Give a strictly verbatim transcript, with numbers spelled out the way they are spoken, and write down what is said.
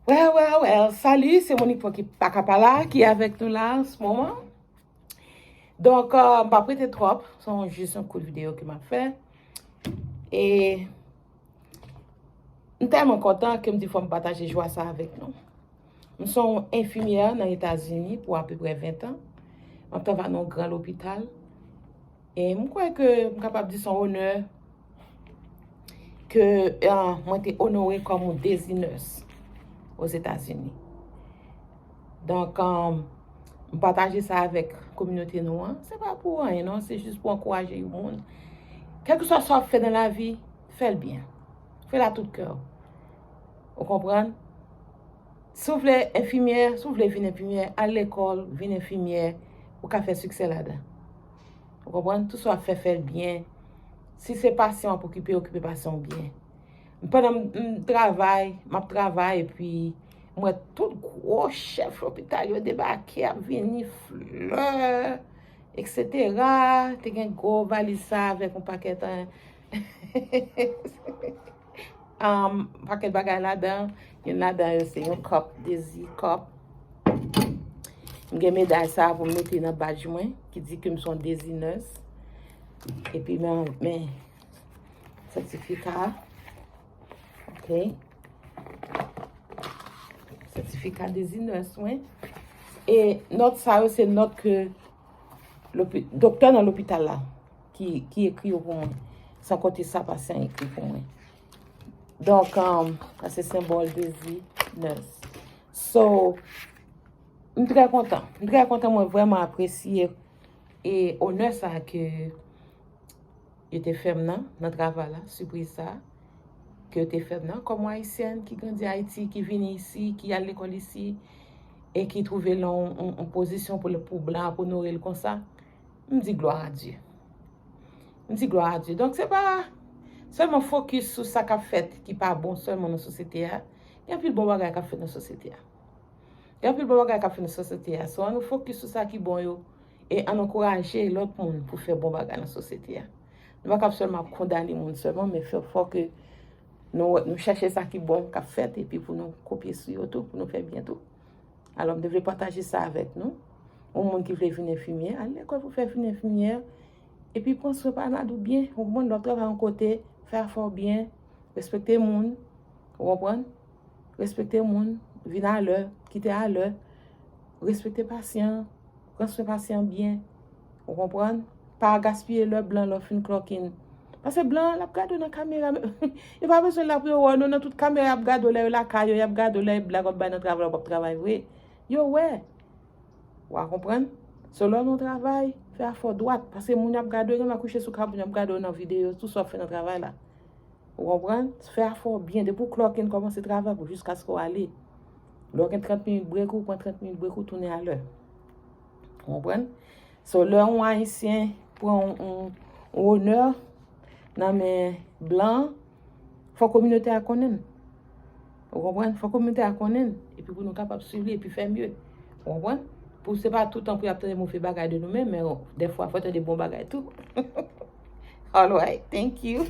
Well, well, well. Salut, c'est Monique Poki Pakapala qui est avec nous là en ce moment. Donk, euh, m p ap rete twòp, se yon, jis yon kout videyo ke m ap fè. E m tèlman kontan ke m di fò m pataje jwa sa avèk nou. M se yon enfimyè nan Etazini pou apeprè ven tan. M ap travay nan yon gran lopital. E m kwè ke m kapab di se yon onè ke, ah, mwen te onore kòm yon dezi nurse Ozetazini. Donk, um, m pataje sa avèk kominote nou an. Se pa pou anyen, non. Se jis pou ankouraje yon moun. Kèlkeswa sa w ap fè nan lavi, fè l byen. Fè l a tout kè w. Ou konprann? Si w vle enfimyè, si w vle vin enfimyè, al lekòl, vin enfimyè, ou ka fè siksè ladan. Ou konprann? Tout sa w ap fè, fè l byen. Si se pasyan w ap okipe, okipe pasyan w byen. Pandan m, m travay, m ap travay, epi m wè tout gwo chèf lopital yo debake, ap vini, flè, etsetera. Te gen gwo valiz sa avèk yon pakèt, um, pakèt bagay ladan. Youn ladan yo se yon kòp, dezi kòp. M gen meday sa pou m mete nan badj mwen, ki di ke m se yon dezi nurse. Epi men, men sètifika. Ok. Sètifika dezi nurse mwen. E nòt sa yo, se nòt ke lopi-, doktè nan lopital la ki, ki ekri yo pou mwen. San konte sa pasyan ekri pou mwen. Donk, um, sa se senbòl dezi nurse. So, m trè kontan. M trè kontan, mwen vrèman apresye e onè sa ke yo te fè m nan, nan travay la, sipriz sa, ke yo te fè m nan, kòm yon Ayisyèn ki grandi Ayiti, ki vini isi, ki al lekòl isi, e ki twouve l nan yon, yon, yon pozisyon pou, pou blan ap onore l konsa, m di glwa a Dye. M di glwa a Dye. Donk, se pa sèlman fokis sou sa k ap fèt ki pa bon sèlman nan sosyete a. Gen anpil bon bagay k ap fèt nan sosyete a. Gen anpil bon bagay k ap fèt nan sosyete a. So, ann nou fokis sou sa ki bon yo e ann ankouraje lòt moun pou fè bon bagay nan sosyete a. Nou pa kab sèlman ap kondane moun sèlman, men fè, fò ke nou, nou chèche sa ki bon k ap fèt epi pou nou kopye sou yo tou, pou nou fè byen tou. Alò, m te vle pataje sa avèk nou. Yon moun ki vle vin enfimyè, al lekòl pou fè vin enfimyè. Epi pran swen pa malad ou byen. Ou konprann, lè w ap travay yon kote, fè afè w byen, respekte moun. Ou konprann? Respekte moun, vin alè, kite alè. Respekte pasyan, pran swen pasyan byen. Ou konprann? Pa gaspiye lè blan lè w fin clock in. Paske blan an, l ap gade w nan kamera. Yo pa bezwen la pou yo wè w, non, nan tout kamera y ap gade w lè yo lakay yo, y ap gade w lè blag w ap bay nan travay la, w p ap travay vre. Yo wè. W a konprann? So, lè w nan travay, fè afè w dwat. Paske moun y ap gade w, gen lè kouche sou kabann, y ap gade w nan videyo, tout sa w ap fè nan travay la. Ou konprann? Fè afè w byen. Depi w clock in, kòmanse travay pou jiskaske w ale. Lè w gen trant minit break ou, pran trant minit break ou, tounen alè. Ou konprann? So, lè yon Ayisyen pran yon, yon, yon onè nan men blan, fò kominote a konnen l. Ou konprann? Fò kominote a konnen l. Epi pou nou kapab swiv li, epi fè mye. Ou konprann? Pou se pa toutan pou y ap tande move bagay de nou menm, men dèfwa fò tande bon bagay tou. All right, thank you.